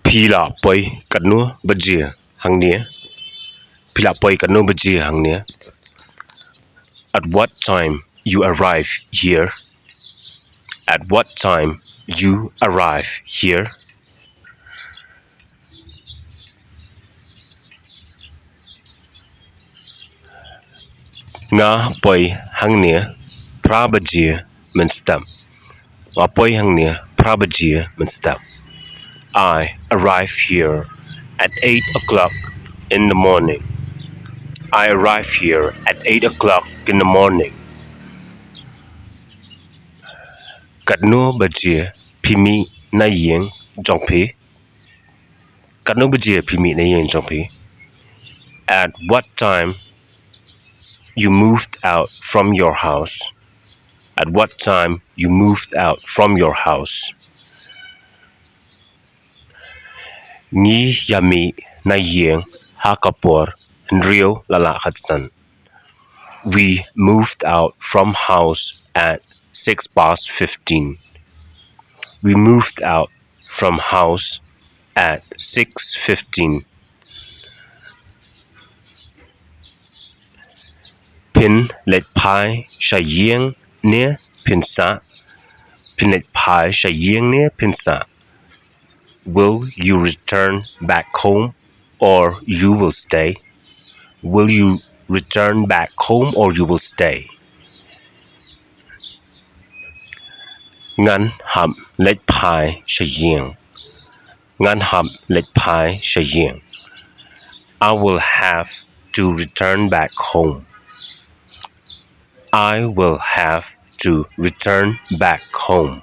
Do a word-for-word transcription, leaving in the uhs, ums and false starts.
Phi la poi katno baje hangne? Phi la poi katno baje hangne? At what time you arrive here? At what time you arrive here? Nga poi hangne phra baje mynstep. Nga poi hangne phra baje mynstep. I arrive here at eight o'clock in the morning. I arrive here at eight o'clock in the morning. Katno baje phi mih na ïing jong phi? Katno baje phi mih na ïing jong phi? At what time you moved out from your house? At what time you moved out from your house? Ngi ïa mih na ïing ha ka por hynriew la lah khatsan. We moved out from house at six past fifteen. We moved out from house at six fifteen. Phin leit phai sha ïing ne phin sah? Phin leit phai sha ïing ne phin sah? Will you return back home or you will stay? Will you return back home or you will stay? Ngan hap leit phai sha ïing. Ngan hap leit phai sha ïing. I will have to return back home. I will have to return back home.